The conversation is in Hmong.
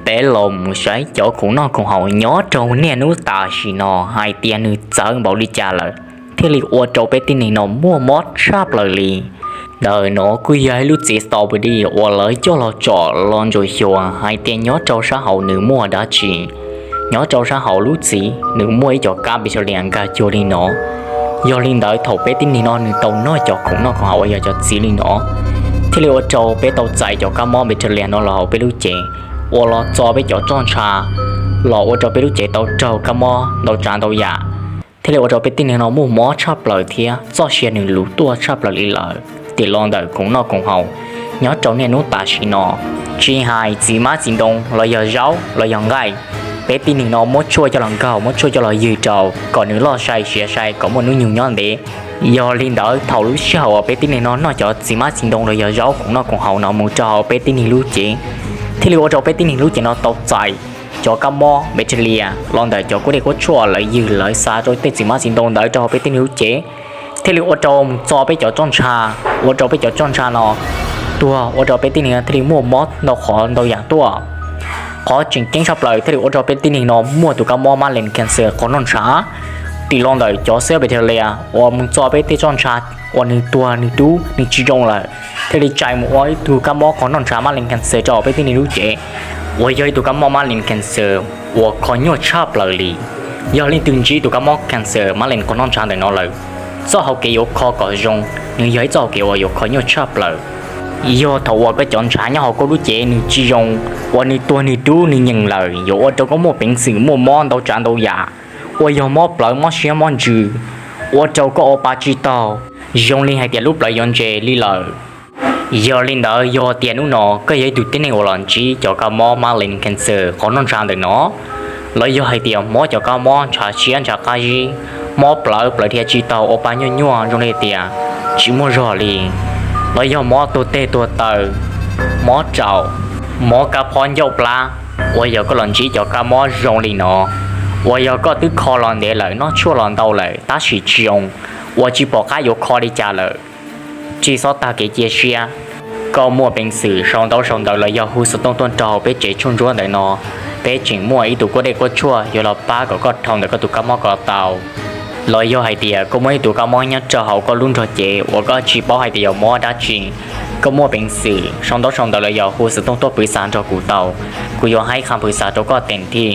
peb los mus saib cov khoom noj khoom haus nyob rau niaj hnub tam sim no hais tias nws txawv npaum li cas lawm, thiaj li ua rau peb tib neeg no muaj mob tshaj plaws li. Ntawm no kuj yog ib lub txiv strawberry uas lawv coj los tsom los ntsuas xyuas hais tias nyob rau sab hauv nws muaj dab tsi. Nyob rau sab hauv lub txiv nws muaj ib co kab bacteria nkag cuag li no. Yog li ntawd thaum peb tib neeg no nws tau noj cov khoom noj khoom haus uas yog cov txiv li no, thiaj li ua rau peb tau txais cov kab mob bacteria no los hauv peb lub cev, uas los txo peb cov roj ntsha, los ua rau peb lub cev tau raug kab mob ntau tsav ntau yam, thiaj li ua rau peb tib neeg no muaj mob tshaj plaws thiab txoj sia nws luv tuaj tshaj plaws li lawm. Tim los ntawm khoom noj khoom haus nyob rau niaj hnub tam sim no, tsis hais txiv hmab txiv ntoo los yog zaub los yog nqaij, peb tib neeg no muab tshuaj coj los nkaug, muab tshuaj coj los ywg rau kom nws loj sai siav sai kom muaj hnub nyoog nyob ntev. Yog li ntawd thaum lub sij hawm uas peb tib neeg no noj cov txiv hmab txiv ntoo los yog zaub khoom noj khoom haus no mus rau hauv peb tib neeg lub cev, thiaj li ua rau peb tib neeg lub cev no tau txais cov kab mob bacteria los ntawm cov kuab dej kuab tshuaj lawv ywg lawv xa rau tej txiv hmab txiv ntoo ntawd rau hauv peb tib neeg lub cev, thiaj li ua rau mus txo peb cov roj ntsha, ua rau peb cov roj ntsha no tuag, ua rau peb tib neeg thiaj li muaj mob ntau qhov ntau yam tuaj. Qhov tseem ceeb tshaj plaws thiaj li ua rau peb tib neeg no muaj tus kab mob mab lees cancer qhov noj ntshav. Tim los ntawm cov xeb bacteria uas mus txo peb tej roj ntsha uas nws tuag nws dub nws tsis zoo lawm, thiaj li txais mus ua ib tug kab mob qhov noj ntshav mab lees cancer rau peb tib neeg lub cev, uas yog ib tug kab mob mab lees cancer uas kho nyuaj tshaj plaws li. Yog leej twg ntsib tus kab mob cancer mab lees qhov noj ntshav ntawm no lawm, txoj hau kev yuav kho kom zoo nws yog ib txoj hau kev uas yuav kho nyuaj tshaj plaws. Yog thaum uas koj cov ntshav nyob hauv koj lub cev nws tsis zoo, uas nws tuag nws dub nws nyeem lawm yuav ua rau koj muaj peev xwm muaj mob ntau tsav ntau yam, uas yog mob plawv mob siab mob ntsws, ua rau koj ua pa tsis taug, zoo li hais tias lub plawv yuav ntse li lawm. Yog li ntawd yog tias hnub no koj yog ib tug tib neeg uas los ntsib cov kab mob mab lees cancer qhov noj ntshav ntawm no, los yog hais tias mob cov kab mob ntshav siab ntshav qab zib, mob plawv plawv dhia tsis taug ua pa nyuaj nyuaj zoo li tias tsis muaj zog li, los yog mob tuag teg tuag taw, mob raum, mob kab phob ncauj plab, uas yog koj los ntsib cov kab mob zoo li no, uas yog koj twb kho los ntev lawm noj tshuaj los ntau lawm tab sis tsis zoo, uas tsis pom qab yuav kho li cas lawm, tsis txhob tag kev cia siab. Koj muaj peev xwm sau ntaub sau ntawv los yog hu xov tooj tuaj rau hauv peb tsev tshuaj ntsuab ntawm no, peb tseem muaj ib tug kuab dej kuab tshuaj yuav los pab kom koj dhau ntawm koj tus kab mob ko tau. Los yog hais tias koj muaj ib tug kab mob nyob rau hauv koj lub nrog cev uas koj tsis paub hais tias yog mob dab tsi, koj muaj peev xwm sau ntaub sau ntawv los yog hu xov tooj tuaj pwv xav nrog kuv tau, kuv yuav hais qha pwv xav rau koj teem thij.